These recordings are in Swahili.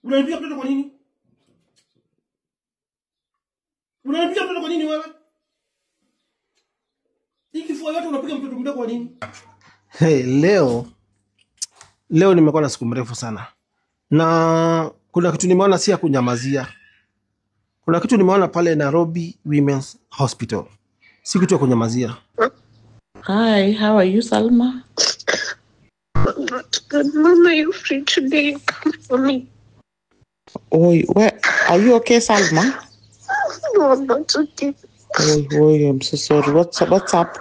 Unanipiga mtoto kwa nini? Unanipiga mtoto kwa nini wewe? Hii kifua yote unapiga mtoto mdogo kwa nini? Hey, leo nimekuwa na siku mrefu sana. Na kuna kitu nimeona si ya kunyamazia. Kuna kitu nimeona pale Nairobi Women's Hospital. Si kitu ya kunyamazia. Hi, how are you, Salma? Not good. Mama, are you free today? Come for me. Oh, where are you okay, Salma? No, I'm not okay. Oh, I'm so sorry. What's up?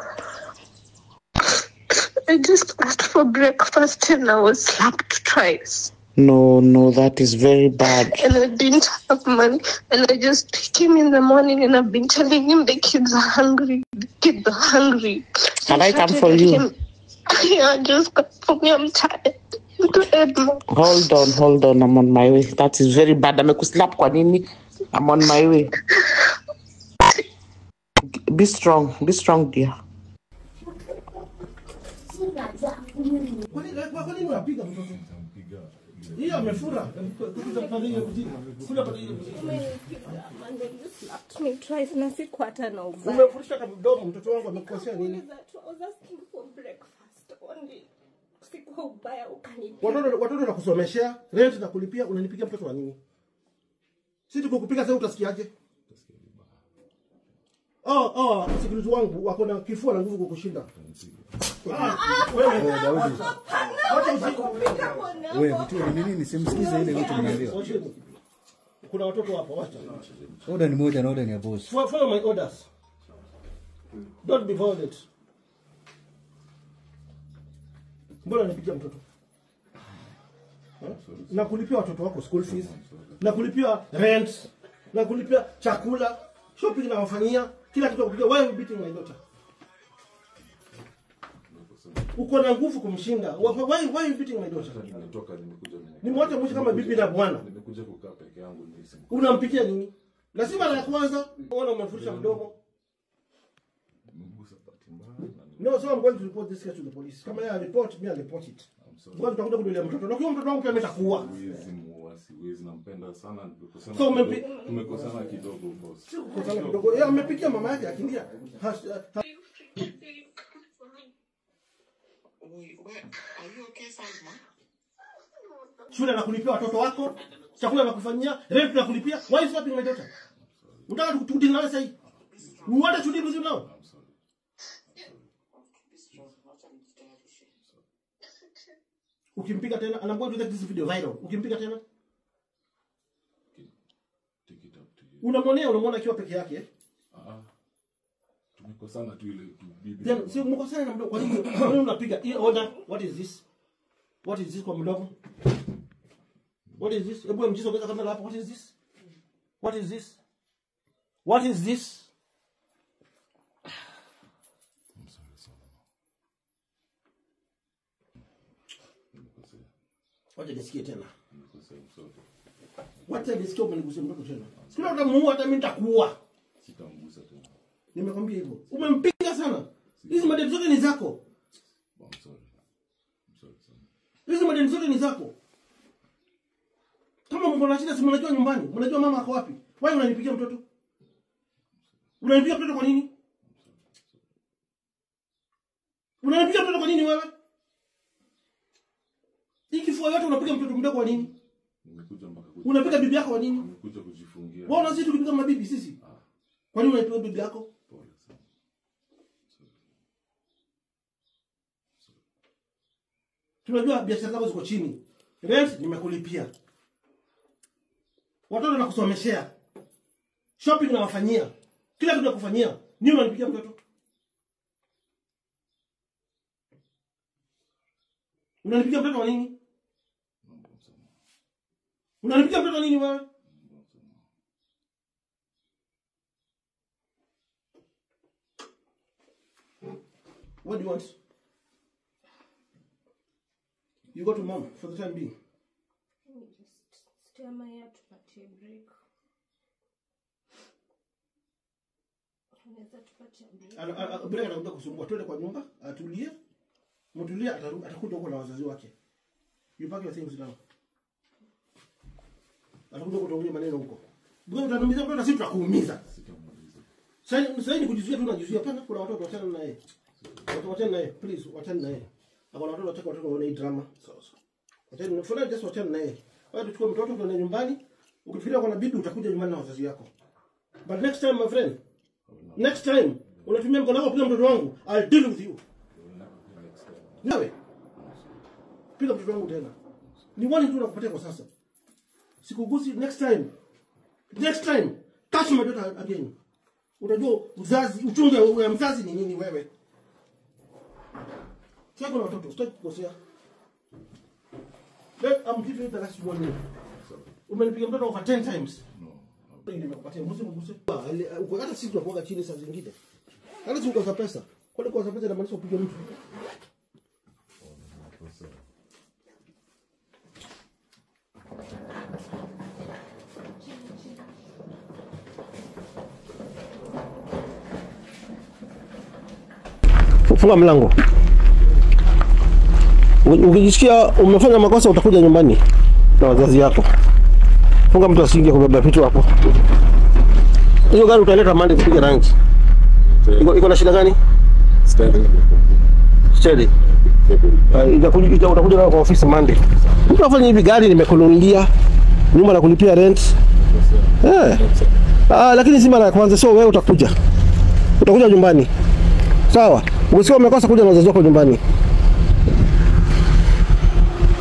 I just asked for breakfast and I was slapped twice. No, that is very bad. And I didn't have money. And I just came in the morning and I've been telling him the kids are hungry. The kids are hungry. Can I come for you? Yeah, just come for me. I'm tired. Hold on. I'm on my way. That is very bad. Amekuslap kwa nini? I'm on my way. Be strong. Be strong, dear. Kwa nini unapiga mtoto? Hiyo amefura. Na siku hata na ubaya. Umefurisha kama mdomo mtoto wangu amekukosea nini? I was asking for breakfast only. Siku ubaya ukanipiga. Watoto nakusomeshea, rent na kulipia, unanipigia mtoto wa nini? Sisi tukukupiga sasa utasikiaje? Oh, security wangu wako na kifua na nguvu kukushinda. Wewe Daudi. Wewe mtu ni nini? Simsikize ile mtu mnaambiwa. Kuna watoto hapa, wacha. Order ni moja na order ni ya boss. Follow my orders. Don't be violent. Mbona unanipigia mtoto? Na kulipia watoto wako school fees, na kulipia rent, na kulipia chakula, shopping na wafanyia, kila kitu kupiga. Why are you beating my daughter? Uko na nguvu kumshinda. Why are you beating my daughter? Nimetoka nimekuja mimi. Nimwache mwisho kama bibi na bwana. Nimekuja kukaa peke yangu nisi. Unampikia nini? Lazima la kwanza unaona umefurisha mdomo. Mgusa bahati mbaya. No, so I'm going to report this case to the police. Kama yeye report, me I report it. Ngoja tutakuja kudulia mtoto. Na kwa mtoto wangu pia ametakuwa. Siwezi muua, siwezi, nampenda sana. Tumekosana. So tumekosana kidogo boss. Sio kukosana kidogo. Yeye amepikia mama yake akimbia. Shule na kulipia watoto wako, chakula na kufanyia, rent na kulipia. Why is slapping my daughter? Unataka tudeal nawe sasa hivi? You want to deal with you now? Ukimpiga tena, and I'm going to take this video viral. Ukimpiga tena, take it up to you. Unamwona akiwa peke yake. Tumekosana tu ile tu bibi. Then si mkosana na mdomo. Kwa nini unapiga? Hii order, what is this? What is this kwa mdomo? What is this? Hebu mjiso ongeza kamera hapo. What is this? What is this? What is this? I'm sorry, sorry. Wacha nisikie tena. Wacha nisikie umenigusia mtoto tena. Sikuna utamuua hata mimi nitakuua. Sitamgusa tena. Nimekwambia hivyo. Umempiga sana. Hizi madeni zote ni zako. I'm sorry. I'm sorry sana. Hizi madeni zote ni zako. Kama mko na shida si mnajua nyumbani. Mnajua mama ako wapi. Wewe unanipigia mtoto? Unanipigia mtoto kwa nini? Unanipigia mtoto kwa nini wewe? Hii kifua yote unapiga mtoto mdogo kwa nini? Nimekuja mpaka unapiga bibi yako kwa nini? Nimekuja kujifungia. Wewe unazidi tukipiga mabibi sisi? Kwa nini unapiga bibi yako? Pole sana. Tunajua biashara zako ziko chini. Rent nimekulipia. Watoto nakusomeshea. Shopping nawafanyia. Kila kitu nakufanyia. Nini unanipigia mtoto? Unanipigia mtoto kwa nini? Unanipigia mtoto nini wewe? What do you want? You go to mom for the time being. Let me just stay my hair tupatie break. Unaweza tupatie break. Break anakuja kusumbua. Twende kwa nyumba, atulie. Mtulie atakuja huko na wazazi wake. You pack your things now. Atakuja kutuongea maneno huko. Wewe utaniumiza mtoto, sisi tutakuumiza. Sasa ni kujizuia tu, unajizuia. Pana kuna watoto, wachana na yeye. Watu wachana na yeye, please, wachana na yeye. Akona watoto, wataka watoto waone hii drama. Sawa sawa. Wachana, for now just wachana na yeye. Wewe tuchukue mtoto tuende nyumbani. Ukifikiria kuna bibi utakuja nyumbani na wazazi wako. But next time my friend, next time unatumia mkono wako kupiga mtoto wangu, I'll deal with you. Nawe. Piga mtoto wangu tena. Ni warning tu nakupatia kwa sasa. Sikugusi next time. Next time touch my daughter again. Unajua mzazi, uchungu ya mzazi ni nini wewe? Sasa kuna watoto, sitaki kukosea. Let I'm giving you the last warning. Umenipiga mtoto over 10 times. No. Nimekupatia mguse mguse. Uko hata sisi tunakuwa chini saa zingine. Hata si ukosa pesa. Kwani kukosa pesa inamaanisha upige mtu? Funga mlango. Ukijisikia umefanya makosa utakuja nyumbani na wazazi yako. Funga, mtu asiingie kubeba vitu hapo. Hiyo gari utaleta Monday kupiga rangi. Iko na shida gani? Steady. Itakuja nayo kwa ofisi Monday. Mtu afanye hivi, gari nimekununulia, nyumba na kulipia rent. Lakini si mara ya kwanza, so wewe utakuja. Utakuja nyumbani. Sawa? Ukisikia umekosa kuja na wazazi wako nyumbani.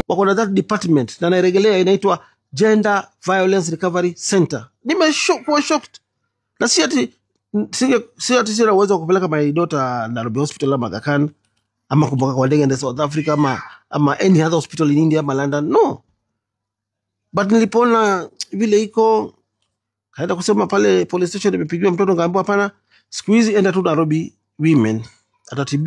Wako na that department na nairejelea, inaitwa Gender Violence Recovery Center. Nimekuwa shocked. Na si ati sina uwezo wa kupeleka my daughter Nairobi Hospital ama Aga Khan ama kumbuka kwa ndege South Africa ama any other hospital in India ama London. No. But nilipoona vile iko, kaenda kusema pale police station nimepigiwa mtoto, ngaambiwa hapana, siku hizi enda tu Nairobi Women atatibiwa.